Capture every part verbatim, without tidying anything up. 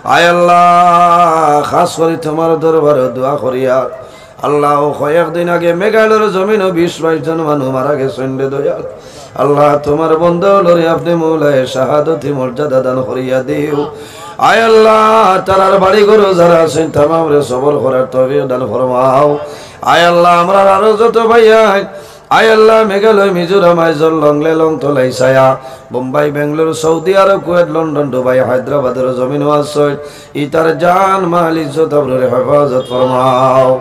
আয় আল্লাহ, খাস করি তুমার দরবারো দোয়া করিয়ার। আল্লাহ, অউ কয়েকদিন আগে মেঘালয়র জমিনো বিশ বাইশ জন মানুষ মারা গেছইন রে দয়াল। আল্লাহ, তুমার বন্দা অকলরে আপনে মওলায়ে শাহাদতি মর্যাদা দান করিয়া দিও। আয় আল্লাহ, তারার বাড়ি ঘরো যারা আছইন তামামরে সবর করার তৌফিক দান ফরমাও। আয় আল্লাহ, আমরার আরো যত ভাই আইন, আয় আল্লাহ, মেঘালয়, মিজোরাম, আইজল, লংলেং, লংতলাই, ছায়া, বোম্বাই, বেঙ্গালুরু, সৌদি আরব, কুয়েত, লন্ডন, দুবাই, হায়দ্রাবাদর জমিনো আছইন, ইতার জান, মাল, ইজ্জত, আবরুরে হেফাজত ফরমাও।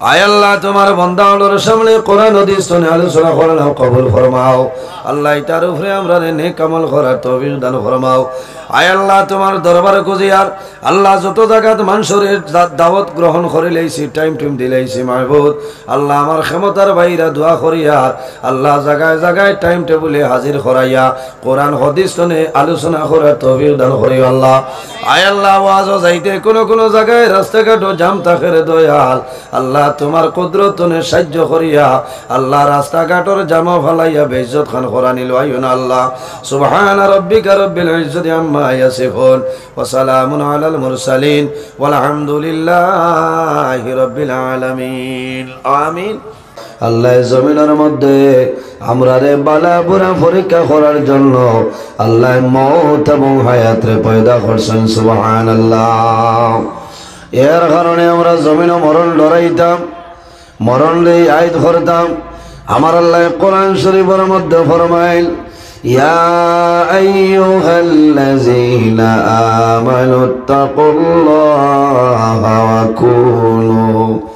আয় আল্লাহ, তুমার বন্দা অকলর সামনে কোরআন হাদিস তনে আলোচনা করলাম, কবুল ফরমাও। আল্লাহ, ইতার উপরে আমরারে নেক আমল করার তৌফিক দান ফরমাও। আয় আল্লাহ, তুমার দরবারো খুজিয়ার, আল্লাহ, যত জাগাত মানষরে দা-, দাওয়াত গ্রহণ করিলাইছি, টাইম টুইম দিলাইছি, মাবুদ, আল্লাহ, আমার ক্ষমতার বাইরা দোয়া করিয়ার, আল্লাহ, জাগায় জাগায় টাইম টেবুলে হাজির করাইয়া কোরআন হাদিস তনে আলোচনা করার তৌফিক দান করিও আল্লাহ। আয় আল্লাহ, ওয়াজো যাইতে কুনু কুনু জাগায় রাস্তাঘাটো জাম থাকে রে দয়াল, আল্লাহ, তুমার কুদরত তনে সাইয্য করিয়া, আল্লাহ, রাস্তাঘাটর জামো ফালাইয়া বেইজ্জত খান করানি লইও না আল্লাহ। সুবহানা রাব্বিকা রাব্বিল ইজ্জতি আম্মা ইয়াসিফুন, ওয়া সালামুন আলাল মুরসালিন, ওয়াল হামদুলিল্লাহি রাব্বিল আলামিন। আমিন। আল্লাহ, জমিনর মধ্যে আমরারে বালা বুরা পরীক্ষা করার জন্য আল্লাহ মউত এবং হায়াতরে পয়দা করছইন। সুবহানাল্লাহ। এর কারণে আমরা জমিনো মরণ ডরাইতাম, মরণরে ইয়াদ করতাম। আমার আল্লাহ কোরআন শরীফর মধ্যে ফরমাইল, ইয়া আইয়ুহাল্লাযীনা আমানুত্তাকুল্লাহা ওয়া কুনু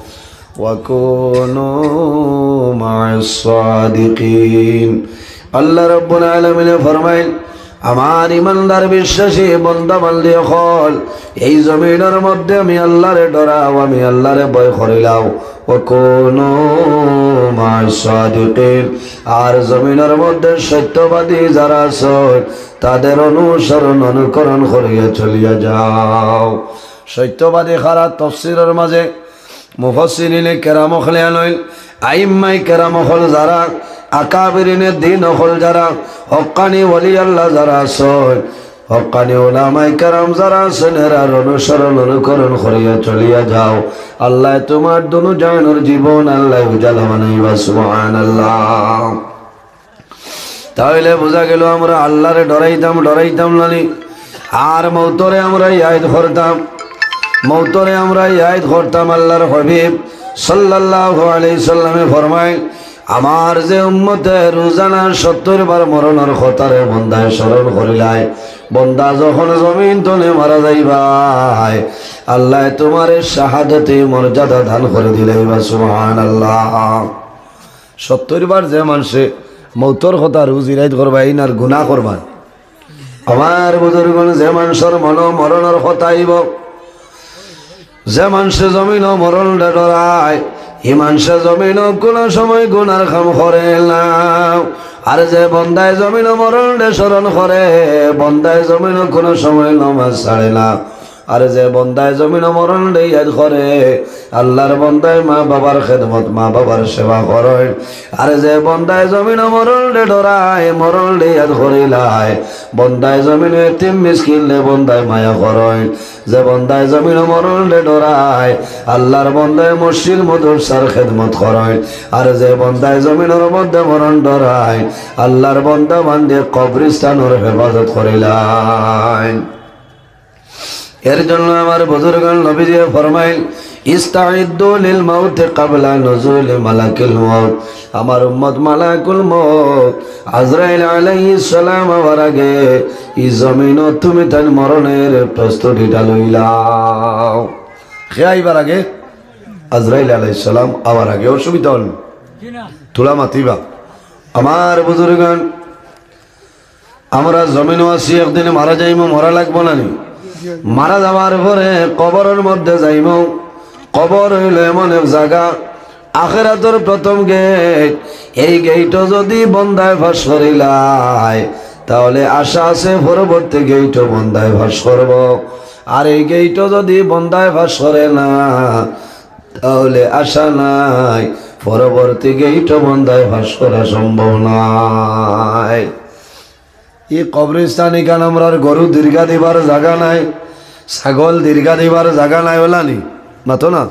ওয়া কুনু মা'আস সাদিকিন। আল্লাহ রাব্বুল আলামিনে ফরমাইন, আমার ইমানদার বিশ্বাসী বন্দা বান্দি অকল, এই জমিনর মধ্যে আমি আল্লাহরে ডরাও, আমি আল্লাহরে ভয় করিলাও। ওয়া কুনু মা'আস সাদিকিন, আর জমিনর মধ্যে সত্যবাদী যারা আছে, তাদের অনুসরণ অনুকরণ করিয়া চলিয়া যাও। সত্যবাদী কারা? তফসিরর মাঝে মুফাসসিরিনে কেরাম অকলে আনইন, আইম্মায়ে কেরাম অকল যারা, আকাবিরিনে দ্বীন অকল যারা, হক্কানি ওলি আল্লাহ যারা আছইন, হক্কানি উলামায়ে কেরাম যারা আছইন, এরার অনুসরণ অনুকরণ করিয়া চলিয়া যাও। আল্লাহ তুমার দুনো জাহানর জীবন আল্লাহ উজালা বানাইবা। সুবহানাল্লাহ। তাইলে বুঝা গেল আমরা আল্লাহরে ডরাইতাম, ডরাইতাম নানি, আর মউতরে আমরা ইয়াদ করতাম, মউতরে আমরা ইয়াদ করতাম। আল্লাহর হাবিব সাল্লাল্লাহু আলাইহি সাল্লামে ফরমাইন, আমার যে উম্মতে রোজানা সত্তর বার মরণর কথারে বন্দায় স্মরণ করিলায়, বন্দা যখন জমিন তনে মারা যাইবায়, আল্লাহ তুমারে শাহাদতি মর্যাদা দান করি দিলাইবা। সুবহানাল্লাহ। সত্তর বার যে মানষে মউতর কথা রুজি রাইত করবা, ইনার গুনা করবা। আমার বুজুর্গন, যে মানষর মনো মরণর কথা আইবো, যে মানষে জমিনো মরণরে ডরায়, ই মানষে জমিনো কুনু সময় গুনার কাম করে না। আর যে বন্দায় জমিনো মরণরে স্মরণ করে, বন্দায় জমিনো কুনু সময় নমাজ ছাড়ে না। আর যে বন্দায় জমিনো মরণরে ইয়াদ করে, আল্লাহর বন্দায় মা বাবার খেদমত, মা বাবার সেবা করইন। আর যে বন্দায় জমিনো মরণরে ডরায়, মরণরে ইয়াদ করিলায়, বন্দায় জমিনো এতিম মিসকিনরে বন্দায় মায়া করইন। যে বন্দায় জমিনো মরণরে ডরায়, আল্লাহর বন্দায় মসজিদ মাদ্রাসার খেদমত করইন। আর যে বন্দায় জমিনর মধ্যে মরণ ডরায়, আল্লাহর বন্দা বান্দি কবরস্থানর হেফাজত করিলাইন। এর জন্য আমার বুজুর্গান নবীজি ফরমাইল, "ইস্তাইদ্দু লিল মাউতি ক্বাবলা নুজুলি মালাকিল মাউত।" আমার উম্মত মালাকুল মউত আজরাইল আলাইহিস সালাম আওয়ার আগে ই জমিনো তুমি তান মরণর প্রস্তুতিটা লইলাও। কে আইবার আগে? আজরাইল আলাইহিস সালাম আওয়ার আগে। অসুবিধা অইল না? থুড়া মাতিবা। আমার বুজুর্গান, আমরা জমিনো আছি, একদিন মারা যাইমু, মরা লাগবো না নি? মারা যাওয়ার পরে কবরর মধ্যে যাইমু। কবর অইলো এমন এক জাগা, আখেরাতর প্রথম গেইট। এই গেইটো যদি বন্দায় পাস করিলায়, তাহলে আশা আছে পরবর্তী গেইটো বন্দায় পাস করবো। আর এই গেইটো যদি বন্দায় পাস করে না, তাহলে আশা নাই, পরবর্তী গেইটো বন্দায় পাস করা সম্ভব নায়। ই কবরস্থান ইখান আমরার গরু দীর্ঘা দিবার জাগা নাই, ছাগল দীর্ঘা দিবার জাগা নাই ওলা নি? মাতো না?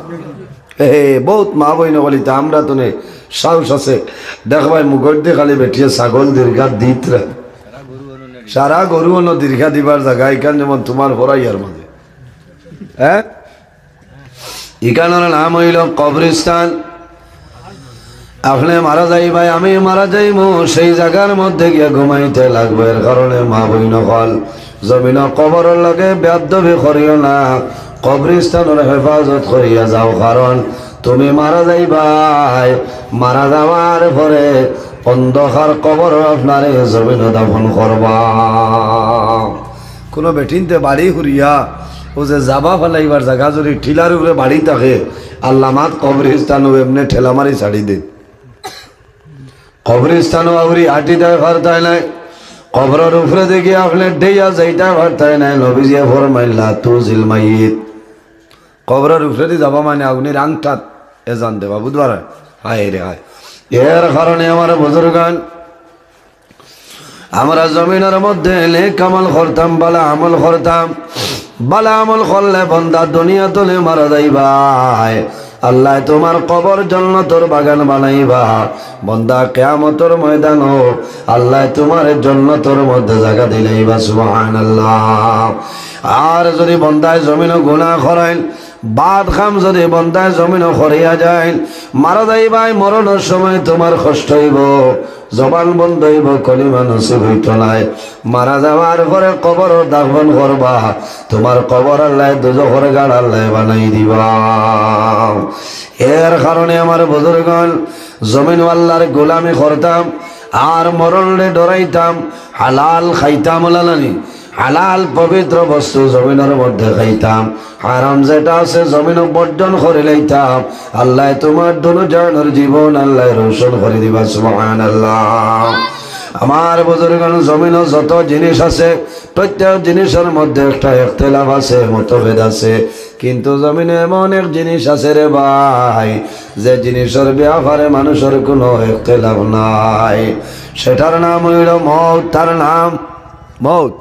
এ, বহুত মা বইন বলিতা আমরা তো নে, সাহস আছে। দেখবায় মুখর দি খালি বেটিয়ে ছাগল দীর্ঘা দিতরা। সারা গরু অনো দীর্ঘা দিবার জাগা, ইখান যেমন তুমার ফরাইয়ার মাঝে। হ্যাঁ? ইখানর নাম অইলো কবরস্থান। আপনে মারা যাইবায়, আমি মারা যাইমু, সেই জাগার মধ্যে গিয়া ঘুমাইতে লাগবো। এর কারণে মা বইন অকল, জমিনো কবরর লগে বেয়াদবি করিও না, কবরস্থানর হেফাজত করিয়া যাও, কারণ তুমি মারা যাইবায়, মারা যাওয়ার পরে অন্ধকার কবর আপনারে জমিনো দাফন করবা। কোনো বেটিন্তে বাড়ি হুরিয়া, ও যে যাবা ফালাইবার জাগা যদি টিলার উপরে বাড়ি থাকে, আল্লামাত কবরস্থানও এমনে ঠেলা মারি ছাড়ি দেন। কবরস্থানও আউরি আটিতায় পারতায় নায়, কবরর উপরে দেখি আপনে ডেইয়া যাইতায় পারতায় নায়। নবীজিয়ে ফরমাইলা, "তুজিল মাইয়িত।" কবরর উপরেদি যাবা মানে আগুনির আংটাত এজান দেবা, বুঝবার? হায় রে হায়। এর কারণে আমার বুজুর্গান, আমরা জমিনর মধ্যে নেক আমল করতাম, বালা আমল করতাম। বালা আমল করলে বন্দা দুনিয়া তনে মারা যাইবায়, আল্লায় তুমার কবর জন্নতর বাগান বানাইবা। বন্দা কিয়ামতর ময়দানো আল্লায় তুমারে জন্নতর মধ্যে জাগা দিলাইবা। সুবহানাল্লাহ। আর যদি বন্দায় জমিনো গুনা করেন, বাদ কাম যদি বন্দায় জমিনো করিয়া যাইন, মারা যাইবায়, মরণর সময় তুমার কষ্ট অইবো, জবান বন্ধ অইবো, কলিমা নসিব অইতো নায়। মারা যাওয়ার পরে কবরো দাফন করবা, তুমার কবর আল্লায় দুজখর গাড় আল্লায় বানাই দিবা। এর কারণে আমার বুজুর্গান, জমিনো আল্লার গোলামি করতাম, আর মরণরে ডরাইতাম, হালাল খাইতাম, ওলা নানি? হালাল পবিত্র বস্তু জমিনর মধ্যে খাইতাম, হারাম যেটা আছে জমিনো বর্জন করিলাইতাম। আল্লায় তুমার দুনো জানর জীবন আল্লায় রোশন করি দিবা। সুবহানাল্লাহ। আমার বুজুর্গান, জমিনো যত জিনিস আছে, প্রত্যেক জিনিসর মধ্যে একটা ইখতিলাফ আছে, মতভেদ আছে, কিন্তু জমিনো এমন এক জিনিস আছে রে ভাই, যে জিনিসর ব্যাপারে মানুষর কোনো ইখতিলাফ নাই, সেটার নাম অইলো মউত। তার নাম মউত।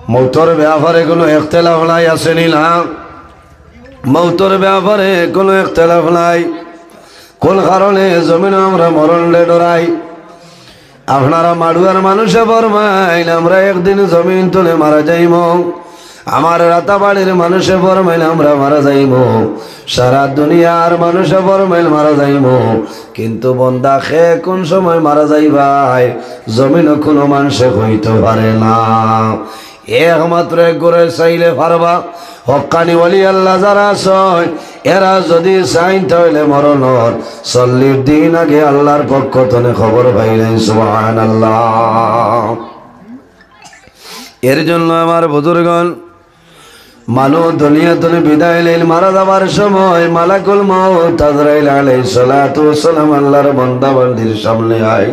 মউতর ব্যাপারে কোনো ইখতিলাফ নাই, আছে নি না? মউতর ব্যাপারে কোনো ইখতিলাফ নাই। কোন কারণে জমিনো আমরা মরণরে ডরাই? আপনারা মাড়ুয়ার মানুষে ফরমাইন, আমরা একদিন জমিন তনে মারা যাইমু। আমার রাতাবাড়ির মানুষে ফরমাইন, আমরা মারা যাইমু। সারা দুনিয়ার মানুষে ফরমাইন, মারা যাইমু। কিন্তু বন্দা কে কোন সময় মারা যাইবায়, জমিনো কোনো মানষে কইতো পারে না। একমাত্র এক ঘরে চাইলে পারবা। হক্কানি ওলি আল্লাহ যারা আছইন, এরা যদি চাইন তাইলে মরণর চল্লিশ দিন আগে আল্লার পক্ষ তনে খবর পাইলেন। সুবহানাল্লাহ। এর জন্য আমার বুজুর্গান, মানুষ দুনিয়া তনে বিদায় লইল, মারা যাবার সময় মালাকুল মউত আজরাইল আলাইহিস সালাতু ওয়াস সালাম আল্লার বন্দা বান্দির সামনে আয়।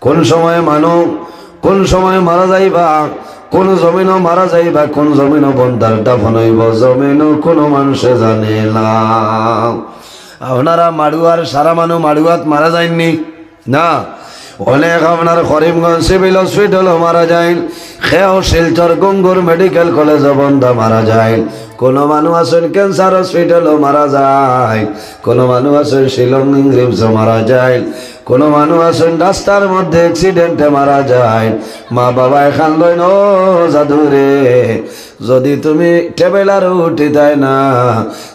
কোন সময় মানুষ, কোন সময় মারা যাইবা, কোন জমিনো মারা যাইবা, কোন জমিনো বন্দার দাফন অইবো, জমিনো কোনো মানষে জানে না। আপনারা মাড়ুয়ার সারা মানুষ মাড়ুয়াত মারা যাইন নি? না। অনেক আপনার করিমগঞ্জ সিভিল হসপিটালো মারা যাইন, কেউ শিলচর গঙ্গুর মেডিকেল কলেজো বন্দা মারা যাইন, কোনো মানুষ আছইন ক্যান্সার হসপিটালো মারা যাইন, কোনো মানুষ আছইন শিলং নিংরিমসো মারা যাইন, কোনো মানুষ আছইন রাস্তার মধ্যে অ্যাক্সিডেন্টে মারা যাইন। মা বাবায় কান্দইন, "ও জাদু রে, যদি তুমি টেবিলারো উঠিতায় না,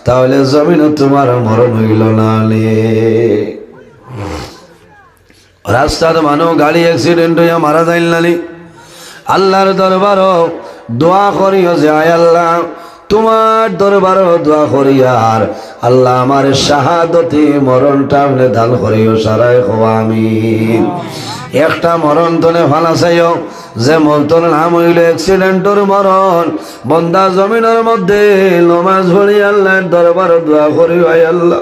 তাইলে জমিনো তুমার মরণ অইলো না নি।" রাস্তাত মানুষ গাড়ি অ্যাক্সিডেন্ট অইয়া মারা যাইল না নি? আল্লার দরবারো দোয়া করিও যে, "আয় আল্লাহ, তুমার দরবারো দোয়া করিয়ার, আল্লাহ আমার শাহাদতি মরণটা আপনে দান করিও, সারায় কও আমিন।" একটা মরণ তনে ফালা চাইও, যে মরণর নাম অইলো অ্যাক্সিডেন্টর মরণ। বন্দা জমিনর মধ্যে নমাজ পড়ি আল্লার দরবারো দোয়া করিও, "আয় আল্লাহ,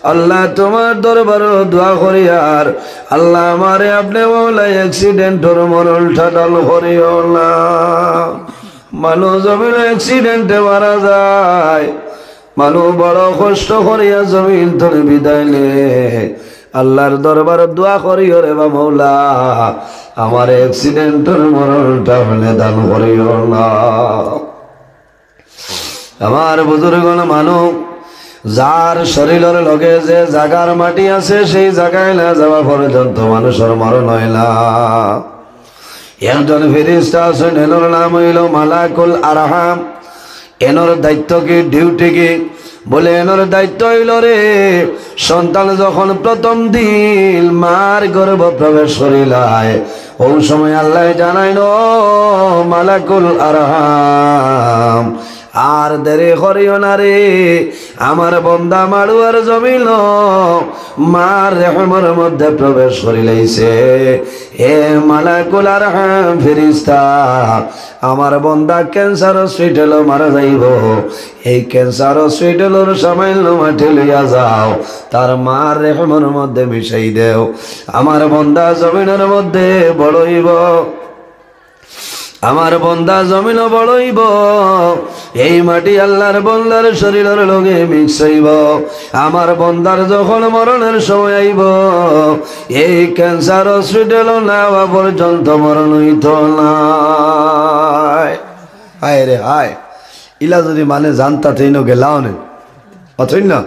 আল্লাহ, তুমার দরবারো দোয়া করিয়ার, আল্লাহ, আমারে আপনে মওলা অ্যাক্সিডেন্টর মরণটা দান করিও না।" মানুষ জমিনো অ্যাক্সিডেন্টে মারা যায়, মানুষ বড় কষ্ট করিয়া জমিন তনে বিদায় নেয়। আল্লাহর দরবারো দোয়া করিও রে বা মওলা, আমার অ্যাক্সিডেন্টর মরণটা আপনে দান করিও না। আমার বুজুর্গ মানুষ, যার শরীরর লগে যে জাগার মাটি আছে, সেই জাগায় না যাওয়া পর্যন্ত মানুষর মরণ অয় না। একজন ফিরিস্তা আছইন, এনর নাম অইলো মালাকুল আরহাম। এনর দায়িত্ব কি, ডিউটি কি? বলে, এনর দায়িত্ব অইলো রে, সন্তান যখন প্রথম দিন মার গর্ভ প্রবেশ করিলায়, অউ সময় আল্লায় জানাইন, "ও মালাকুল আরহাম, আর দেরি করিও না রে, আমার বন্দা মাড়ুয়ার জমিনো মার রেহমর মধ্যে প্রবেশ করিলাইছে। এ মালাকুল আরহাম ফিরিস্তা, আমার বন্দা ক্যান্সার হসপিটালো মারা যাইবো, এই ক্যান্সার হসপিটালর সামান্য মাটি লইয়া যাও, তার মার রেহমর মধ্যে মিশাই দেও, আমার বন্দা জমিনর মধ্যে বড় অইবো।" আমার বন্দা জমিনো বড় অইবো, এই মাটি আল্লাহর বন্দার শরীরর লগে মিক্স অইবো। আমার বন্দার যখন মরণর সময় আইবো, এই ক্যান্সার হসপিটালো না আওয়া পর্যন্ত মরণ অইতো নায়। হায় রে হায়, ইলা যদি মানে জানতা তেইনও গেলা অনে, অথই না?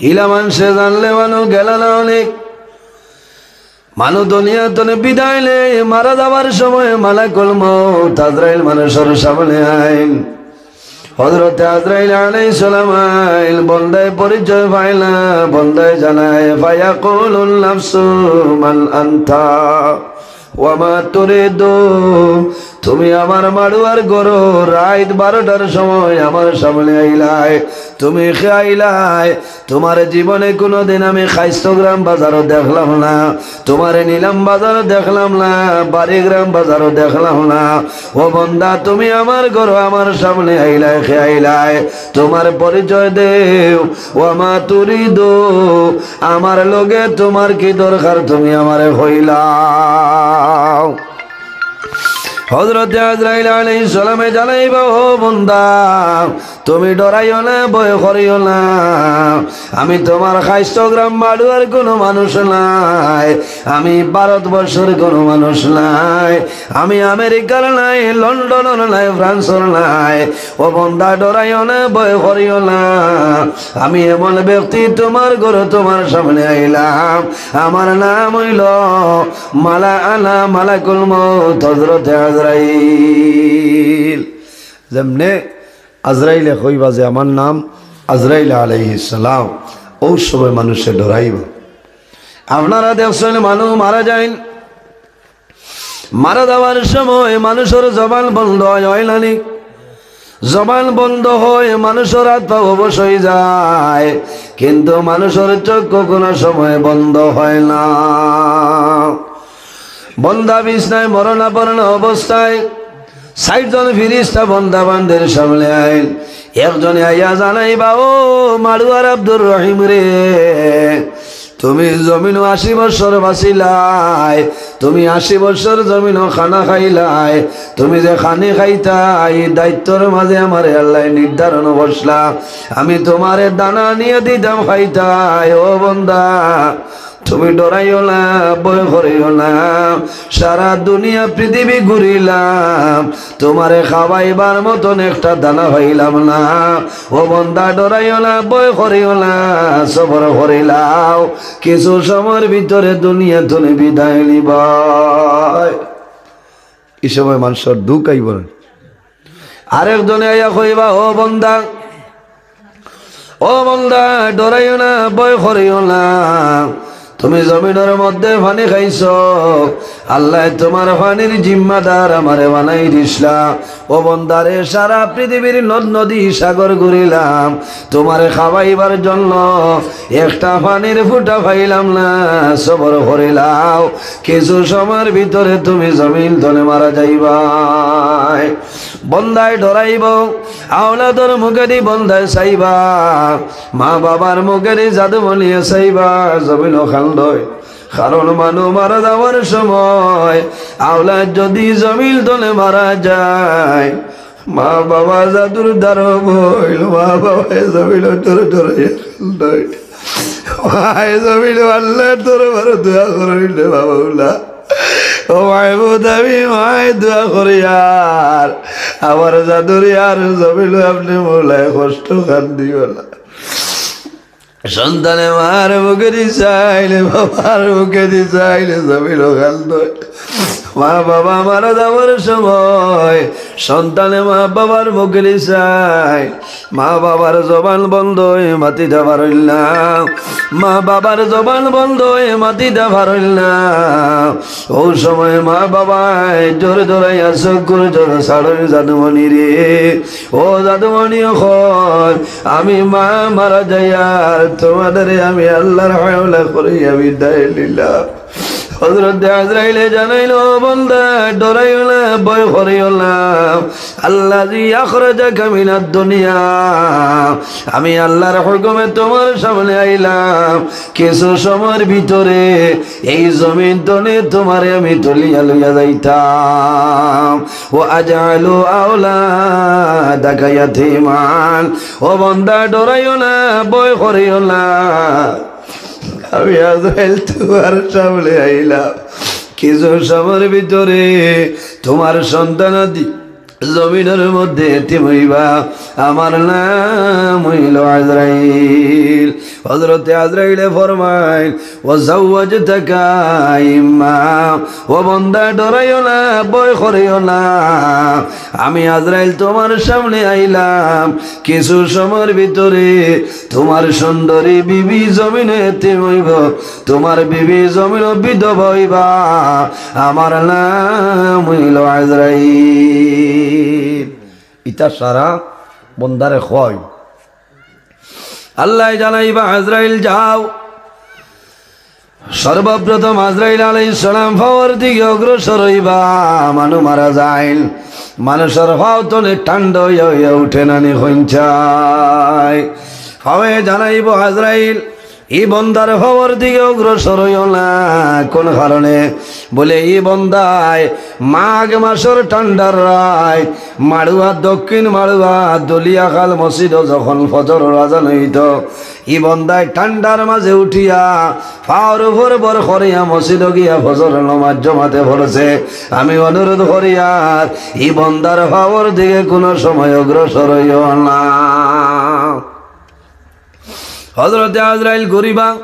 ইলা মানষে জানলে মানু গেলা না অনে। মানু দুনিয়া তনে বিদায় নেয়, মারা যাওয়ার সময় মালাকুল মউত আজরাইল মানুষর সামনে আইন। হযরতে আজরাইল আলাইহিস সালাম আইন, বন্দায় পরিচয় পাইলা, বন্দায় জানায়, "ফায়াকুলুন নাফসু মান আনতা ওয়া মা তুরিদু।" তুমি আমার মাড়ুয়ার ঘরো রাইত বারোটার সময় আমার সামনে আইলায়, তুমি কে আইলায়? তুমারে জীবনে কুনুদিন আমি খাইস্তগ্রাম বাজারো দেখলাম না, তুমারে নিলাম বাজারো দেখলাম না, বাড়িগ্রাম বাজারো দেখলাম না। ও বন্দা, তুমি আমার ঘরো আমার সামনে আইলায়, কে আইলায়? তুমার পরিচয় দেও। ওয়া মা তুরিদু, আমার লগে তুমার কি দরকার, তুমি আমারে কইলাও। হযরতে আজরাইল আলাইহিস সালামে জানাইবা, "ও বন্দা, তুমি ডরাইও না, ভয় করিও না। আমি তুমার খাইস্তগ্রাম মাড়ুয়ার কুনু মানুষ নায়, আমি ভারতবর্ষর কুনু মানুষ নায়, আমি আমেরিকার নায়, লন্ডনর নায়, ফ্রান্সর নায়। ও বন্দা, ডরাইও না, ভয় করিও না। আমি এমন ব্যক্তি, তুমার ঘরো তুমার সামনে আইলাম, আমার নাম অইলো মালা আনা মালাকুল মউত হযরতে আজরাইল।" যেমনে আজরাইলে কইবা যে, "আমার নাম আজরাইল আলাইহিস সালাম", অউ সময় মানষে ডরাইবা। আপনারা দেখছইন, মানুষ মারা যাইন, মারা যাওয়ার সময় মানষর জবান বন্ধ অয়, অয় না নি? জবান বন্ধ অয়, মানষর আত পাও অবশ অইযায়, কিন্তু মানষর চক্ষু কুনু সময় বন্ধ অয় না। বন্দা বিছনায় মরণাপন্ন অবস্থায় চাইরজন ফিরিস্তা বন্দা বান্দির সামনে আইন। একজনে আইয়া জানাইবা, "ও মাড়ুয়ার আব্দুর রহিম রে, তুমি জমিনো আশি বছর বাঁচিলায়, তুমি আশি বছর জমিনো খানা খাইলায়, তুমি যে খানি খাইতায়, ই দায়িত্বর মাঝে আমারে আল্লায় নির্ধারণ করছলা, আমি তুমারে দানা আনিয়া দিতাম খাইতায়। ও বন্দা, তুমি ডরাইও না, ভয় করিও না, সারা দুনিয়া পৃথিবী ঘুরিলাম, তুমারে খাওয়াইবার মতন একটা দানা পাইলাম না। ও বন্দা, ডরাইও না, ভয় করিও না, সবর করিলাও, কিছু সময়র ভিতরে দুনিয়া তনে বিদায় নিবায়।" ই সময় মানষর দুখ আইবো না? আরেকজনে আইয়া কইবা, "ও বন্দা, ও বন্দা, ডরাইও না, ভয় করিও না, তুমি জমিনর মধ্যে পানি খাইছো, আল্লায় তুমার পানির জিম্মাদার আমারে বানাই দিছলা। ও বন্দা রে, সারা পৃথিবীর নদ নদী সাগর ঘুরিলাম, তুমারে খাওয়াইবার জন্য একটা পানির ফুটা পাইলাম না, সবর করিলাও, কিছু সময়র ভিতরে তুমি জমিন তনে মারা যাইবায়।" বন্দায় ডরাইবো, আওলাদর মুখেদি বন্দায় চাইবা, মা বাবার মুখেদি জাদু বনিয়ে চাইবা, জমিনো কান্দয়। কারণ মানুষ মারা যাওয়ার সময় আওলাদ যদি জমিন তনে মারা যায়, মা বাবা জাদুর দ্বারো বইল, মা বাবায় জমিনো ডরে ডরে কান্দয়। মায় জমিন আল্লাহর দরবারে দোয়া করইন রে বাবা মৌলা। ও মাহবুদ, আমি মায় দোয়া করিয়ার, আমার জাদুরে আর জমিন আপনে মৌলায় কষ্ট খান দিও না। সন্তানে মার মুখেদি চাইলে, বাবার মুখেদি চাইলে জমিন কান্দে। মা বাবা মারা যাওয়ার সময় সন্তানে মা বাবার মুখেদি চায়, মা বাবার জবান বন্ধ অই মাতিতা পারইল না, মা বাবার জবান বন্ধ অই মাতিতা পারইল না। অউ সময় মা বাবায় জোরে জোরে আসক্কুর জোরে ছাড়ইন, জাদুমণি রে, ও জাদুমণি অকল, আমি মা মারা যাইয়ার তুমারে আমি আল্লাহর হাওলা করি আমি বিদায় নিলাম। হযরতে আজরাইলে জানাইল, ও বান্দা, ডরাইও না, ভয় করিও না। আল্লাযী আখরাজাকা মিনাদ দুনিয়া, আমি আল্লাহর হুকুমে তুমার সামনে আইলাম, কিছু সময়র ভিতরে এই জমিন তনে তুমারে আমি তুলিয়া লইয়া যাইতাম। ওয়া আজআলু আওলাদাকা ইয়াতীমান। ও বান্দা, ডরাইও না, ভয় করিও না। আমি আজরাইল তুমার সামনে আইলাম। কিছু সময়র ভিতরে তুমার সন্তানাদি জমিনর মধ্যে এতিম অইবা। আমার নাম অইল আজরাইল। হযরতে আজরাইলে ফরমাইল, "ওয়া জাওয়াজতাকা ইম্মা।" ও বান্দা, ডরাইও না, ভয় করিও না। আমি আজরাইল তুমার সামনে আইলাম, কিছু সময়র ভিতরে তুমার সুন্দরী বিবি জমিনো এতিম অইবো, তুমার বিবি জমিনো বিধবা অইবা। আমার নাম অইল আজরাইল। ইতা সারা বন্দারে কওয়াইন। আল্লায় জানাইবা, আজরাইল যাও। সর্বপ্রথম আজরাইল আলাইহিস সালাম পাওর দিকে অগ্রসর অইবা। মানুষ মারা যাইল, মানুষর পাও তনে ঠান্ডা অইয়া অইয়া উঠে নানি কইন চাই। পাওয়ে জানাইবো আজরাইল, ই বন্দার পাওর দিকে অগ্রসর অইও না। কোন কারণে? বলে, ই বন্দায় মাঘ মাসর ঠান্ডার রাইত মাড়ুয়া, দক্ষিণ মাড়ুয়া, দলিয়াখাল মসজিদো যখন ফজরর আজান অইতো, ই বন্দায় ঠান্ডার মাঝে উঠিয়া পাওর উপর ভর করিয়া মসজিদো গিয়া ফজরর নমাজ জমাতে পড়ছে। আমি অনুরোধ করিয়ার ই বন্দার পাওর দিকে কোনো সময় অগ্রসর অইও না। হযরতে আজরাইল ঘুরিবা,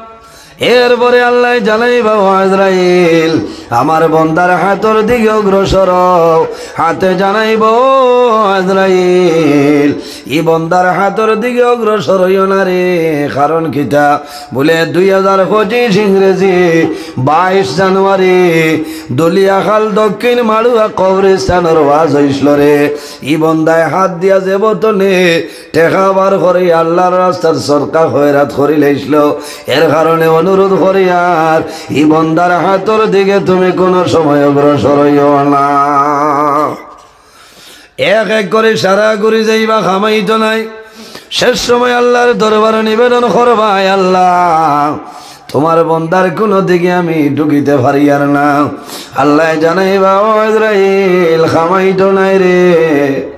এরপরে আল্লায় জানাইবা, ও আজরাইল, আমার বন্দার হাতর দিকে অগ্রসর অও। হাতে জানাইবো, ও আজরাইল, ই বন্দার হাতর দিকে অগ্রসর অইও না রে। কারণ কিতা? বলে, দুই হাজার পঁচিশ ইংরেজি বাইশ জানুয়ারি দলিয়াখাল দক্ষিণ মাড়ুয়া কবরস্থানর ওয়াজ অইছিল রে। ই বন্দায় হাত দিয়া যে বতনে টেকা বার করি আল্লাহর রাস্তার সদকা খয়রাত করিলাইছিল। এর কারণে অনুরোধ করিয়ার ই বন্দার হাতর দিকে তুমি কোনো সময় অগ্রসর অইও না। এক এক করি সারা ঘুরি যাইবা, কামাইতো নাই। শেষ সময় আল্লাহর দরবারে নিবেদন করবা, আয় আল্লাহ, তুমার বন্দার কোনো দিকে আমি ঢুকিতে পারিয়ার না। আল্লায় জানাইবা, ও আজরাইল, কামাইতো নাই রে,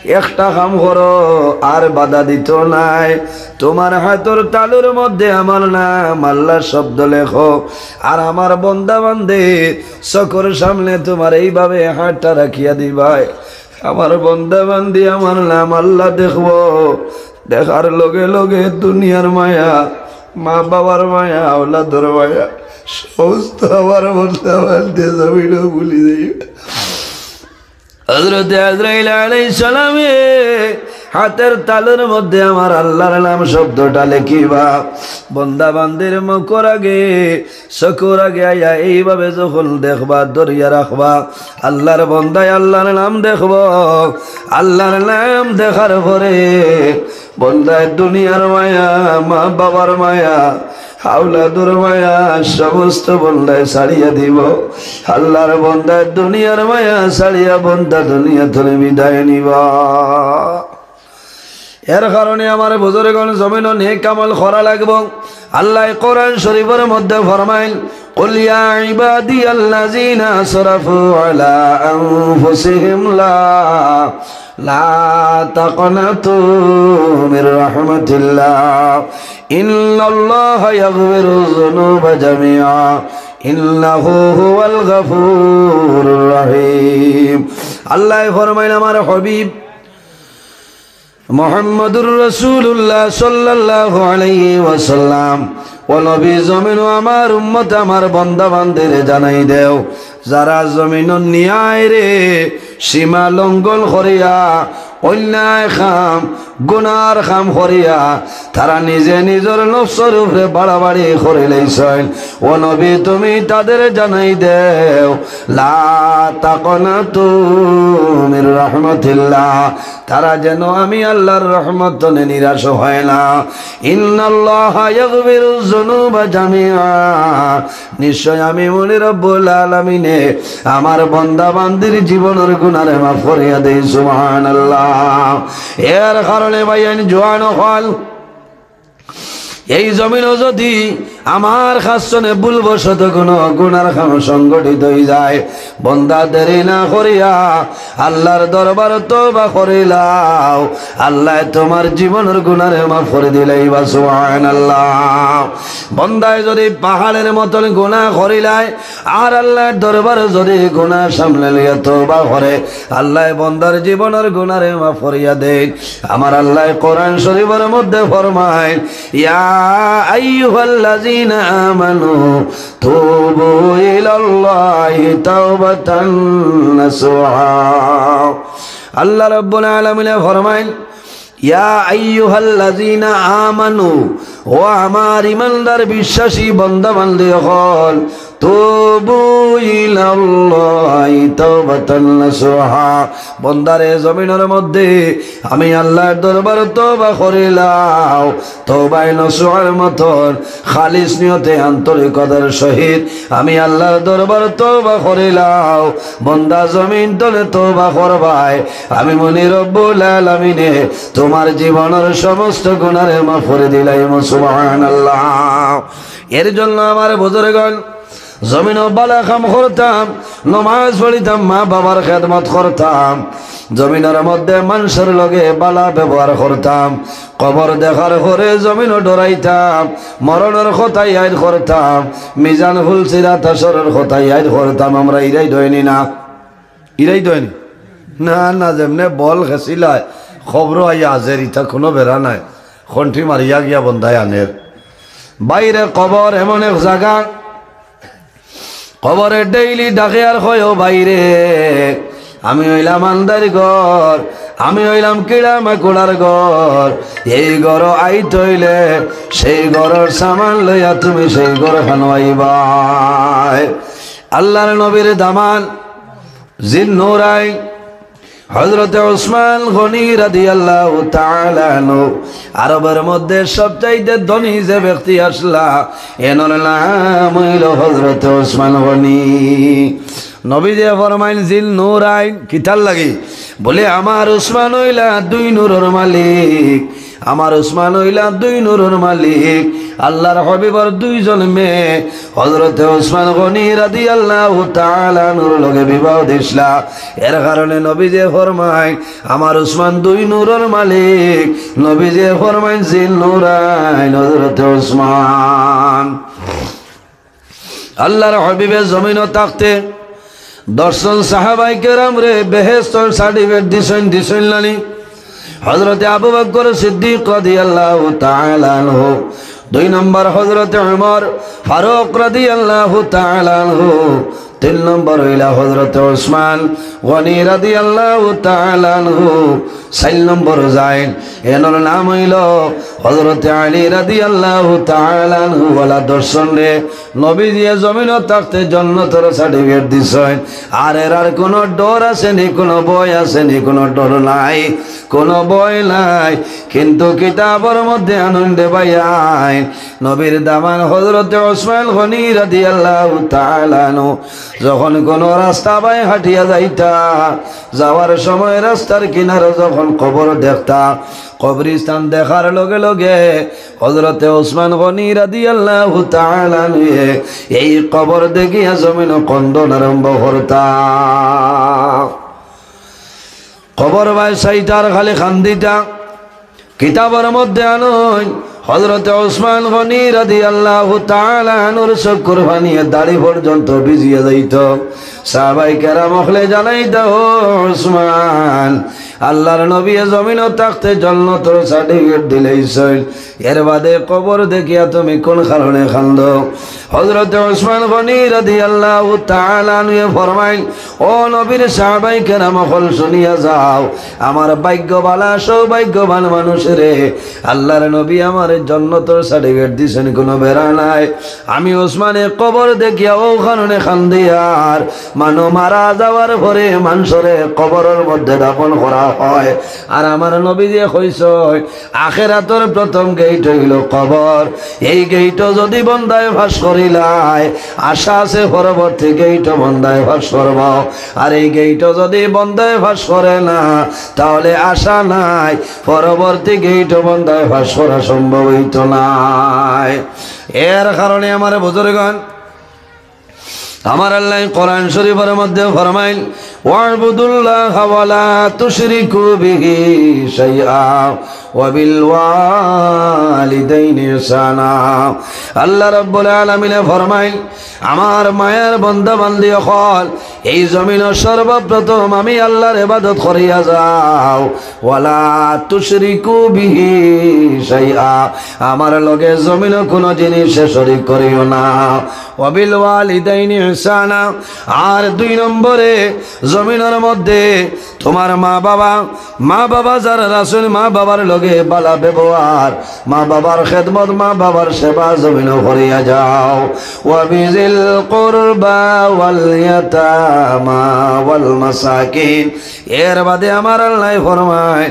একটা কাম করো, আর বাধা দিতো নায়। তুমার হাতর তালুর মধ্যে আমার নাম আল্লাহ শব্দ লেখো, আর আমার বন্দা বান্দি চকুর সামনে তুমার এইভাবে হাতটা রাখিয়া দিবায়। আমার বন্দা বান্দি আমার নাম আল্লাহ দেখবো, দেখার লগে লগে দুনিয়ার মায়া, মা বাবার মায়া, আওলাদর মায়া, সমস্ত আমার বন্দা বান্দি জমিনো ভুলি যাইবা। হযরতে আজরাইল আলাইহিস সালামে হাতের তালুর মধ্যে আমার আল্লাহর নাম শব্দটা লেখিবা। বন্দা বান্দির মুখর আগে, চকুর আগে আইয়া এইভাবে যখন দেখবা, ধরিয়া রাখবা, আল্লাহর বন্দায় আল্লাহর নাম দেখবো। আল্লাহর নাম দেখার পরে বন্দায় দুনিয়ার মায়া, মা বাবার মায়া, আওলাদর মায়া, সমস্ত বন্দায় ছাড়িয়া দিবো। আল্লাহর বন্দায় দুনিয়ার মায়া ছাড়িয়া বন্দা দুনিয়া তনে বিদায় নিবা। এর কারণে আমার বুজুর্গণ জমিনো নেক আমল করা লাগবো। আল্লায় কোরআন শরীফর মধ্যে ফরমাইল, "কুল ইয়া ইবাদিয়াল্লাযীনা আসরাফু আলা আনফুসিহিম লা, লা তাকনাতু মির রাহমাতিল্লাহ, ইন্নাল্লাহা ইয়াগফিরুয যুনুবা জামিআ, ইন্নাহু হুয়াল গাফুরুর রাহিম।" আল্লায় ফরমাইল, আমার হাবিব মুহাম্মাদুর রাসূলুল্লাহ সাল্লাল্লাহু আলাইহি ওয়াসাল্লাম, ও নবী, জমিনো আমার উম্মত, আমার বান্দা বান্দিরে জানাই দেও, যারা জমিনো নিয়ায়রে সীমা লঙ্ঘন করিয়া, অন্যায় কাম, গুনার কাম করিয়া, তারা নিজে নিজর নফসর উপরে বাড়াবাড়ি করিলাইছইন। ও নবী, তুমি তাদের জানাই দেও, লা তাকনাতু মির রাহমাতিল্লাহ, তারা যেন আমি আল্লাহর রহমত তনে নিরাশ হয় না। ইন্নাল্লাহা ইয়াগফিরুয যুনুবা জামিআ, নিশ্চয় আমি মনি রব্বুল আলামিনে আমার বান্দা বান্দির জীবনর গুনারে মাফ করিয়া দেই। সুবহানাল্লাহ। এর কারণে ভাইয়াইন, জোয়ান অকল, এই জমিনো যদি আমার কাছ তনে ভুলবশত কোনো গুনার কাম সংঘটিত হই যায়, বন্দা, দেরি না করিয়া আল্লাহর দরবার তওবা করিলাও, আল্লায় তোমার জীবনর গুনারে মাফ করি দিলাইবা। সুবহানাল্লাহ। বন্দায় যদি পাহাড়ের মতন গুনা করিলায়, আর আল্লাহর দরবার যদি গুনা সামনে লইয়া তওবা করে, আল্লায় বন্দার জীবনর গুনারে মাফ করিয়া দেইন। আমার আল্লায় কোরআন শরীফর মধ্যে ফরমাইন, ইয়া আইয়ুহাল্লাযীনা আমানু তুবু ইলাল্লাহি তাওবাতান নাসুহা। আল্লাহ রাব্বুল আলামিনে ফরমাইন, ইয়া আইয়ুহাল্লাযীনা আমানু, ও আমার ইমানদার বিশ্বাসী বান্দা বান্দি অকল, তুবু ইলাল্লাহি তাওবাতান নাসুহা। বন্দারে, জমিনর মধ্যে আমি আল্লাহর দরবার তওবা করিলাও, তওবায়ে নসুহার মতন খালিস নিয়তে আন্তরিকতার সহিত আমি আল্লাহর দরবার তওবা করিলাও। বন্দা, জমিন তনে তওবা করবায়, আমি মনি রব্বুল আলামিনে তোমার জীবনর সমস্ত গুনারে মাফ করি দিলাইমু। সুবহানাল্লাহ। এর জন্য আমার বুজুর্গণ, জমিনো বালা কাম করতাম, নমাজ পড়িতাম, মা বাবার খেদমত করতাম, জমিনর মধ্যে মানষর লগে বালা ব্যবহার করতাম, কবর দেখার পরে জমিনো ডরাইতাম, মরণর কথা ইয়াদ করতাম, মিজান, পুল, সিরাত, হাশরর কথা ইয়াদ করতাম। আমরা ইরাই ডয়নি না? ইরাই ডয়নি? না, না, যেমনে বল খেছিলায়, কবরো আইয়া হাজের, ইতা কুনু বেড়া নাই। কন্ঠি মারিয়া গিয়া বন্দায় আনের। ভাইরে, কবর এমন এক জাগা, কবরে ডেইলি ডাকে আর কয়, "ও ভাইরে, আমি অইলাম আন্দাইর ঘর, আমি অইলাম কিড়া মাকুড়ার ঘর, এই ঘরো আইতে অইলে সেই ঘরর সামান লইয়া তুমি সেই ঘরখানো আইবায়।" আল্লাহর নবীর দামান জিন্নুরাইন হযরতে উসমান গনি রাদিয়াল্লাহু তাআলা আনহু, আরবর মধ্যে সবচাইতে ধনী যে ব্যক্তি আছলা, এনর নাম অইলো হযরতে উসমান গনি। নবীজিয়ে ফরমাইন, জিন্নুরাইন, কিতার লাগি? বলে, আমার উসমান অইলা দুই নূরর মালিক, আমার উসমান অইলা দুই নূরর মালিক। আল্লাহর হাবিবর দুইজন মেয়ে হযরতে উসমান গনি রাদিয়াল্লাহু তাআলা আনহুর লগে বিবাহ দিছলা। এর কারণে নবীজিয়ে ফরমাইন, আমার উসমান দুই নূরর মালিক। নবীজিয়ে ফরমাইন, জিন্নুরাইন হযরতে উসমান। আল্লাহর হাবিবে জমিনো থাকতে দশজন সাহাবায়ে কেরামরে বেহেস্তর সার্টিফিকেট দিছইন, দিছইন নানি? হযরতে আবু বকর সিদ্দিক রাদিয়াল্লাহু তাআলা আনহু, দুই নম্বর হযরতে উমর ফারুক রাদিয়াল্লাহু তাআলা আনহু, তিন নম্বর অইলা হযরতে উসমান গনি রাদিয়াল্লাহু তাআলা আনহু, চাইর নম্বর যাইন, এনর নাম অইলো হযরতে আলী রাদিয়াল্লাহু তাআলা আনহু। ওলা দশজনরে নবীজিয়ে জমিনো থাকতে জন্নতর সার্টিফিকেট দিছইন। আর এরার কুনু ডর আছে নি, কুনু ভয় আছে নি? কুনু ডর নাই, কুনু ভয় নাই। কিন্তু কিতাবর মধ্যে আনইন রে ভাইয়াইন, নবীর দামান হযরতে উসমান গনি রাদিয়াল্লাহু তাআলা আনহু যখন কুনু রাস্তা বায় হাঁটিয়া যাইতা, যাওয়ার সময় রাস্তার কিনারো যখন কবর দেখতা, কবরস্থান দেখার লগে লগে হযরতে ওসমান গনি রাদিয়াল্লাহু তাআলা আনহুয়ে এই কবর দেখিয়া জমিনো কান্দন আরম্ভ করতা। কবর বায় চাইতা আর খালি কান্দিতা। কিতাবর মধ্যে আনইন, হযরতে ওসমান গনি রাদিয়াল্লাহু তাআলা আনহুর চক্ষুর পানিয়ে দাড়ি পর্যন্ত ভিজিয়া যাইতো। সাহাবায়ে কেরাম অকলে জানাইতা, "ও ওসমান, আল্লাহর নবীয়ে জমিনো থাকতে জন্নতর সার্টিফিকেট দিলাইছইন, এর বাদে কবর দেখিয়া তুমি কোন কারণে কান্দো?" হযরতে ওসমান গনি রাদিয়াল্লাহু তাআলা আনহুয়ে ফরমাইন, "ও নবীর সাহাবায়ে কেরাম অকল, শুনিয়া যাও, আমার ভাগ্য ভালা, সৌভাগ্যবান মানুষ রে, আল্লাহর নবী আমারে জন্নতর সার্টিফিকেট দিছইন, কুনু বেড়া নাই। আমি ওসমানে কবর দেখিয়া অউ কারণে কান্দিয়ার, মানুষ মারা যাওয়ার পরে মানষরে কবরর মধ্যে দাফন করা হয়, আর আমার নবীজিয়ে কইছইন, আখেরাতর প্রথম গেইট অইলো কবর। এই গেইটো যুদি বন্দায় পাস করিলায়, আশা আছে পরবর্তী গেইটো বন্দায় পাস করবো, আর এই গেইটো যুদি বন্দায় পাস করে না, তাহলে আশা নাই, পরবর্তী গেইটো বন্দায় পাস করা সম্ভব অইতো নায়।" এর কারণে আমার বুজুর্গান, আমার আল্লাহ কোরআন শরীফর মধ্যে ফরমাইন, "ওয়াবুদুল্লাহ ওয়ালা তুশরিকু বিহি শাইআ ওয়াবিল ওয়ালিদাইনি ইহসানা।" আল্লাহ রাব্বুল আলামিনে ফরমাইন, "আমার মায়ার বান্দা বান্দি অকল, এই জমিনো সর্বপ্রথম আমি আল্লাহর ইবাদত করিয়া যাও, ওয়ালা তুশরিকু বিহি শাইআ, আমার লগে জমিনো কুনু জিনিসে শরিক করিও না।" ওয়াবিল ওয়ালিদাইনি ইহসানা। আর দুই নম্বরে, জমিনর মধ্যে তুমার মা বাবা, মা বাবা যারা আছইন, মা বাবার লগে ভালা ব্যবহার, মা বাবার খেদমত, মা বাবার সেবা জমিনো করিয়া যাও। ওয়াবিজিল কুরবা ওয়াল ইয়াতামা ওয়াল মাসাকিন। এর বাদে আমার আল্লাহ ফরমায়,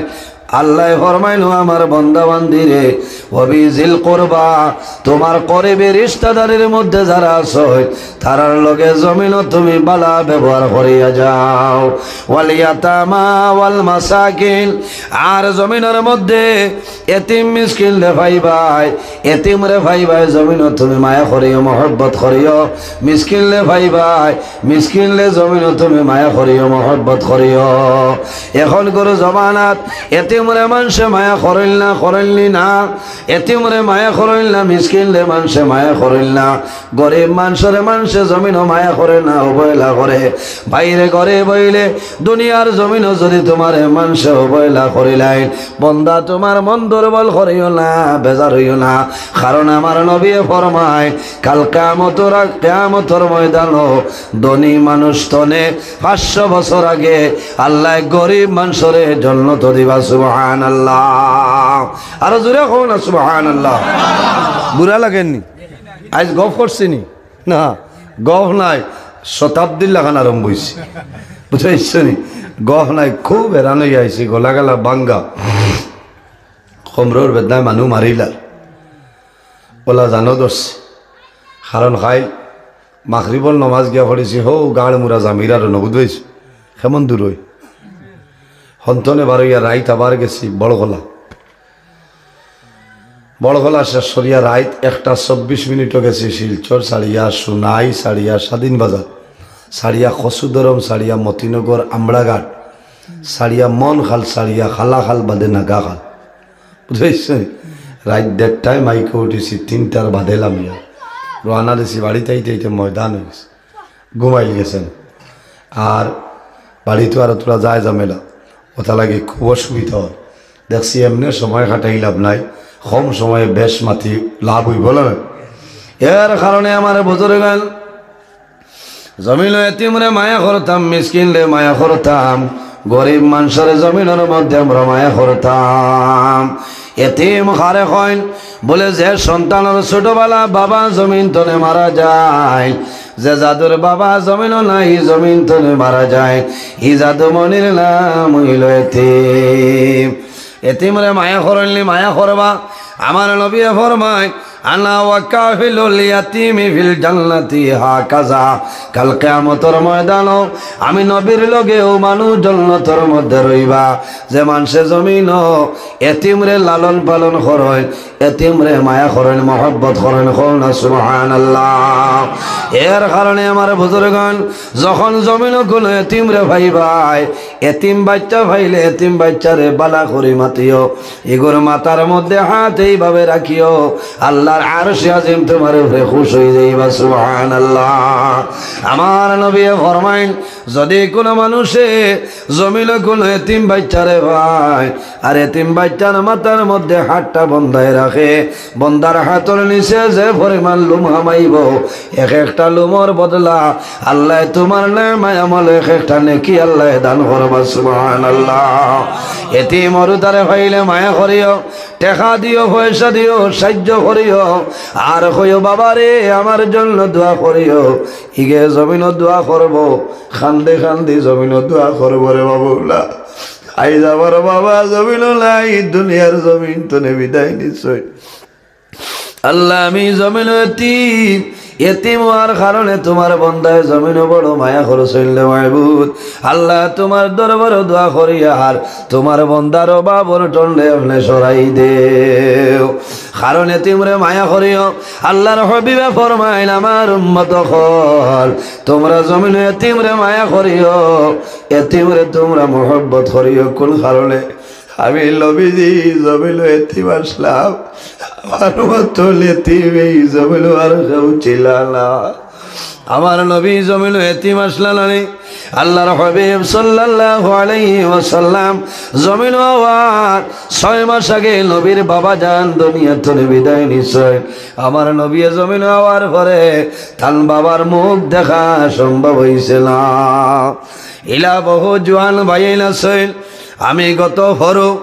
আল্লাহ ফরমাইন, "ও আমার বান্দা বান্দিরে, ওয়াবিজিল কুরবা, তুমার করিবি রিশতাদারির মধ্যে যারা আছইন, তারার লগে জমিনো তুমি ভালা ব্যবহার করিয়া যাও। ওয়াল ইয়াতামা ওয়াল মাসাকিন, আর জমিনর মধ্যে এতিম মিসকিনরে পাইবায়, এতিমরে পাইবায়, জমিনো তুমি মায়া করিও, মহব্বত করিও, মিসকিনরে পাইবায়, মিসকিনরে জমিনো তুমি মায়া করিও, মহব্বত করিও।" অখনকুর জমানাত এতিমরে মানষে মায়া করইন না, করইন নি না? এতিমরে মায়া করইন না, মিসকিনরে মানষে মায়া করইন না, গরিব মানষরে মানষে জমিনো মায়া করে না, অবহেলা করে। ভাইরে, গরিব অইলে দুনিয়ার জমিনো যুদি তুমারে মানষে অবহেলা করিলাইন, বন্দা, তুমার মন দুর্বল করিও না, বেজার অইও না। কারণ আমার নবীয়ে ফরমায়, কাল কিয়ামতর আগ-, কিয়ামতর ময়দানো ধনী মানুষ তনে পাঁচশো বছর আগে আল্লায় গরিব মানষরে জন্নত দিবা। সুবহানাল্লাহ। আরো জোরে কও না, সুবহানাল্লাহ। বুরা লাগের নি? আইজ গফ করছি নি? না, গফ নায়, শতাব্দীর লাখান আরম্ভ অইছে। বুঝছো নি? গফ নায়, খুব হেরান অইয়া আইছি, গলা গালা ভাঙ্গা। কমরর বেদনায় মানু মারিলার। অলা জানো ধরছে। কারণ কাইল মাগরিবর নমাজ গিয়া পড়ছি, হউ গাড় মুরা জামিরার নগদ অইছে। কেমন দূর অই? হন্তনে বারইয়া রাইত আবার গেছি বড়খলা। বড়খলা শেষ করিয়া রাইত একটা চব্বিশ মিনিটো গেছি শিলচর ছাড়িয়া, সোনাই ছাড়িয়া, স্বাধীন বাজার ছাড়িয়া, কচুদরম ছাড়িয়া, মতিনগর, আমড়াঘাট ছাড়িয়া, মনখাল ছাড়িয়া, খালাখাল বাদে নাগাখাল। বুঝছো নি? রাইত দেড়টায় মাইকো উঠিছি, তিনটার বাদে লামিয়া রওয়ানা দিছি। বাড়িত আইতে আইতে ময়দান অইগেছে, ঘুমাইল গেছেন। আর বাড়িত আরো থুড়া যায় ঝামেলা, অতার লাগি খুব অসুবিধা অয়। দেখছি এমনে সময় কাটাই লাভ নাই, কম সময়ে বেশ মাতি লাভ অইবো না? এর কারণে আমার বুজুর্গান, জমিনো এতিমরে মায়া করতাম, মিসকিনরে মায়া করতাম, গরিব মানষরে জমিনর মধ্যে আমরা মায়া করতাম। এতিম কারে কইন? বলে, যে সন্তানর ছোটবেলা বাবা জমিন তনে মারা যায়, যে যাদুর বাবা জমিনো নাই, ই জমিন তনে মারা যায়, ই যাদু মনির নাম অইলো এতিম। এতিমরে মায়া করইন নি, মায়া করবা। আমার নবীয়ে ফরমায়, আনা ওয়া কাফিলুল ইয়াতিমি ফিল জান্নাতি হাকাযা। কাল কিয়ামতর ময়দানো আমি নবীর লগেও মানুষ জন্নতর মধ্যে রইবা। যে মানষে জমিনো এতিমরে লালন পালন করইন, এতিমরে মায়া করইন, মহব্বত করইন, কও না সুবহানাল্লাহ। এর কারণে আমার বুজুর্গান, যখন জমিনো কুনু এতিমরে পাইবায়, এতিম বাইচ্চা পাইলে এতিম বাইচ্চারে বালা করি মাতিও, ইগুর মাথার মধ্যে হাত এইভাবে রাখিও, আল্লাহর আরশে আজিম তুমার উপরে খুশ অইযাইবা। সুবহানাল্লাহ। আমার নবীয়ে ফরমাইন, যুদি কুনু মানুষে জমিনো কুনু এতিম বাইচ্চারে পায়, আর এতিম বাইচ্চার মাথার মধ্যে হাতটা বন্দায় রাখে, বন্দার হাতর নিচে যে পরিমাণ লুম হামাইবো, এক একটা লুমর বদলা আল্লায় তুমার নামায়ে আমল এক একটা নেকি আল্লায় দান করবা। সুবহানাল্লাহ। এতিম অরুতারে পাইলে মায়া করিও, টেকা দিও, পয়সা দিও, সাইয্য করিও, আর কইও, "বাবারে, আমার জন্য দোয়া করিও।" ইগে জমিনো দোয়া করবো, কান্দি কান্দি জমিনো দোয়া করবো, "রে বাবুলা, আইজ আমার বাবা জমিনো নাই, দুনিয়ার জমিন তনে বিদায় নিছইন।" আল্লাহ, আমি জমিনো এতিম, এতিম অওয়ার কারণে তুমার বন্দায় জমিনো বড় মায়া করছইন রে মাবুদ। আল্লাহ, তুমার দরবারো দোয়া করিয়ার তুমার বন্দার অভাব অনটনরে আপনে সরাই দেও। কারণ এতিমরে মায়া করিও। আল্লাহর হাবিবে ফরমাইন, "আমার উম্মত অকল, তুমরা জমিনো এতিমরে মায়া করিও, এতিমরে তুমরা মহব্বত করিও।" কুন কারণে? আমি নবীজি জমিনো এতিম আছলাম, আমার মতো এতিম এই জমিনো আর কেউ ছিল না। আমার নবী জমিনো এতিম আছলা নানি? আল্লাহর হাবিব সাল্লাল্লাহু আলাইহি ওয়াসাল্লাম জমিনো অওয়ার ছয় মাস আগে নবীর বাবা জান দুনিয়া তনে বিদায় নিছইন। আমার নবী জমিনো অওয়ার পরে তান বাবার মুখ দেখা সম্ভব অইছে না। ইলা বহু জোয়ান ভাইয়াইন আছইন, আমি গত পরশু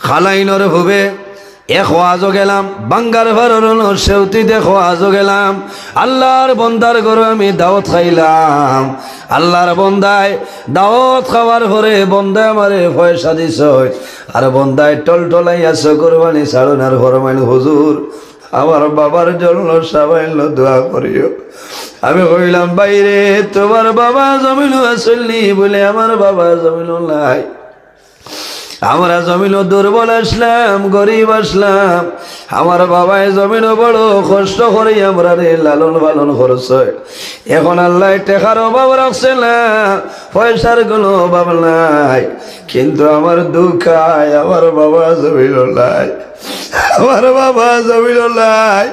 কালাইনর হুবে এক ওয়াজো গেলাম, বাঙ্গার ফারর অনো সেউতিত এক ওয়াজো গেলাম। আল্লাহর বন্দার ঘরো আমি দাওয়াত খাইলাম। আল্লাহর বন্দায় দাওয়াত খাওয়ার পরে বন্দায় আমারে পয়সা দিছইন, আর বন্দায় টলটলাইয়া চকুর পানি ছাড়ইন আর ফরমাইন, "হুজুর, আমার বাবার জন্য সামান্য দোয়া করিও।" আমি কইলাম, "ভাইরে, তুমার বাবা জমিনো আছইন নি?" বলে, "আমার বাবা জমিনো নাই।" আমরা জমিনো দুর্বল আছলাম, গরিব আছলাম। আমার বাবায় জমিনো বড় কষ্ট করি আমরারে লালন পালন করছইন। এখন আল্লায় টেকার অভাব রাখছে না, পয়সার কুনু অভাব নাই, কিন্তু আমার দুঃখ আয়, আমার বাবা জমিনো নাই, আমার বাবা জমিনো নাই,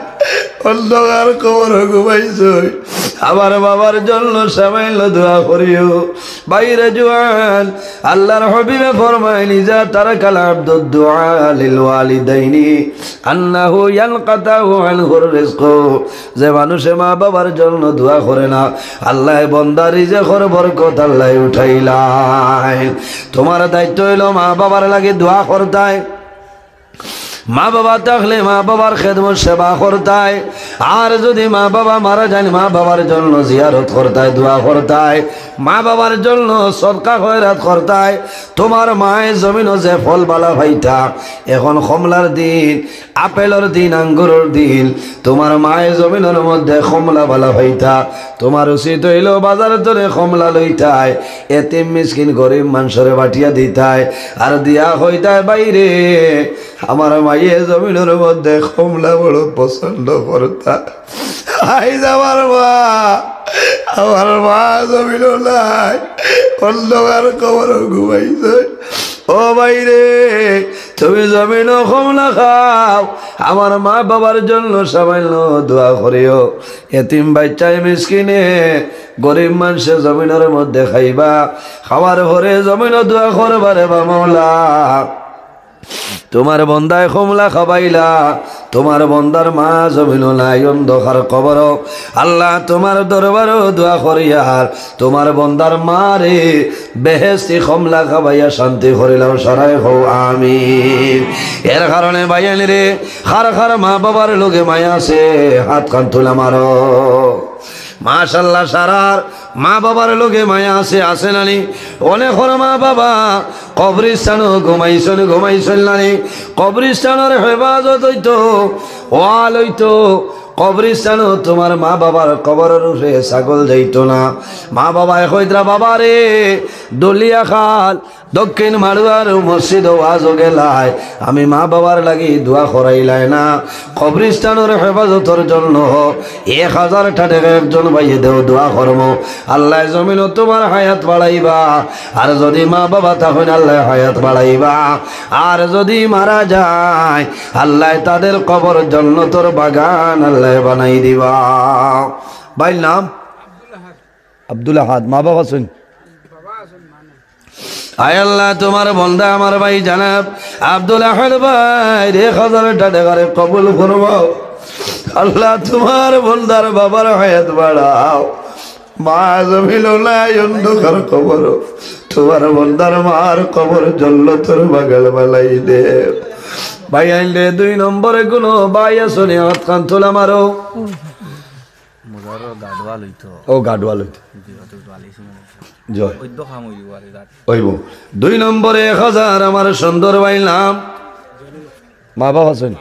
অন্ধকার কবরো ঘুমাইছইন। আমার বাবার জন্য সামান্য দোয়া করিও। ভাইরে জোয়ান, আল্লাহর হাবিবে ফরমাইন, "ইজা তারাকাল আবদুদ দুআ লিল ওয়ালিদাইনি আন্নাহু ইয়ানকাতাউ আনহুর রিজকু।" যে মানুষে মা বাবার জন্য দোয়া করে না, আল্লায় বন্দার রিজেকর বরকত আল্লায় উঠাইলাইন। তুমার দায়িত্ব অইলো মা বাবার লাগি দোয়া করতায়। মা বাবা থাকলে মা বাবার খেদমত সেবা করতায়, আর যুদি মা বাবা মারা যাইন, মা বাবার জন্য জিয়ারত করতায়, দোয়া করতায়, মা বাবার জন্য সদকা খয়রাত করতায়। তুমার মায়ে জমিনো যে ফল বালা পাইতা, এখন কমলার দিন, আপেলর দিন, আঙ্গুরর দিন, তুমার মায়ে জমিনর মধ্যে কমলা বালা পাইতা। তুমার উচিত অইলো বাজার তনে কমলা লইতায়, এতিম মিসকিন গরিব মানষরে বাটিয়া দিতায়, আর দিয়া কইতায়, "ভাইরে, আমার মায়ে জমিনর মধ্যে কমলা বড় পছন্দ করতা।" আইজ আমার মা, আমার মা জমিনো নাই, অন্ধকার কবরো ঘুমাইছইন। ও ভাইরে, তুমি জমিনো কমলা খাও, আমার মা বাবার জন্য সামান্য দোয়া করিও। এতিম বাইচ্চায় মিসকিনে, গরিব মানষে জমিনর মধ্যে খাইবা, খাওয়ার পরে জমিনো দোয়া করবা, "রে বা মওলা, তুমার বন্দায় কমলা খাবাইলা, তুমার বন্দার মা জমিনো নাই, অন্ধকার কবরো। আল্লাহ, তুমার দরবারো দোয়া করিয়ার তুমার বন্দার মারে বেহেশতি কমলা খাবাইয়া শান্তি করিলাও।" সরায় কও আমিন। এর কারণে ভাইয়াইনরে, কার কার মা বাবার লগে মায়া আছে, হাতখান তুলা মারো। মাশাআল্লাহ, সারার মা বাবার লগে মায়া আছে, আছে না নি? অনেকর মা বাবা কবরস্থানো ঘুমাইছইন, ঘুমাইছইন না নি? কবরস্থানর হেফাজত অইতো, ওয়াল অইতো। কবরস্থানো তুমার মা বাবার কবরর উপরে ছাগল যাইতো না। মা বাবায় কইতরা, "বাবা রে, দলিয়া খাল, দক্ষিণ মাড়ুয়ার মসজিদো ওয়াজো গেলায়, আমি মা বাবার লাগি দোয়া করাইলায় না।" কবরস্থানর হেফাজতর জন্য এক হাজারটা টেকা একজন ভাইয়ে দেও, দোয়া করমু। আল্লায় জমিনো তুমার হায়াত বাড়াইবা। আর যুদি মা বাবা থাকইন, আল্লায় হায়াত বাড়াইবা। আর যুদি মারা যায়, আল্লায় তাদের কবর জন্নতর বাগান আল্লায় বানাই দিবা। ভাইর নাম? আব্দুল আহাদ। মা বাবা আছইন? আয় আল্লাহ, তুমার বন্দা আমার ভাই জনাব আব্দুল আহাদ ভাইর এক হাজারটা টেকারে কবুল ফরমাও। আল্লাহ, তুমার বন্দার বাবার হায়াত বাড়াও। মা জমিনো নাই, অন্ধকার কবর। তুমার বন্দার মার কবর জন্নতর বাগান বানাই দেও। ভাইয়াইনরে, দুই নম্বরে কুনু ভাই আছো নি? আতখান তুলা মারো। মুজারর গাডওয়াল অইতো। ও, গাডওয়াল অইতো। জি, অত গালি শুনে না। জয়। ওই দোকান ওই ওয়ারে গাড। অইবো। দুই নম্বরে এক হাজার আমার সুন্দর ভাইর নাম। মা বাবা আছইন?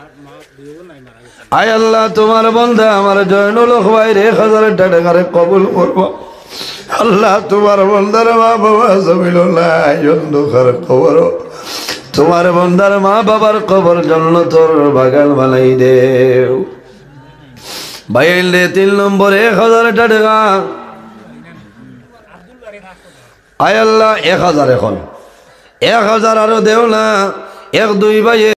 আয় আল্লাহ, তুমার বন্দা আমার জয়নুল হক ভাইর এক হাজারটা টেকারে কবুল করবা। আল্লাহ, তুমার বন্দার মা বাবা জমিনো নাই, অন্ধকার কবর। তুমার বন্দার মা বাবার কবর জন্নতর বাগান বানাই দেও। ভাইয়াইনরে, তিন নম্বরে এক হাজারটা টেকা। আয় আল্লাহ, এক হাজার এখন। এক হাজার আরো দেও না। এক দুই ভাইয়ে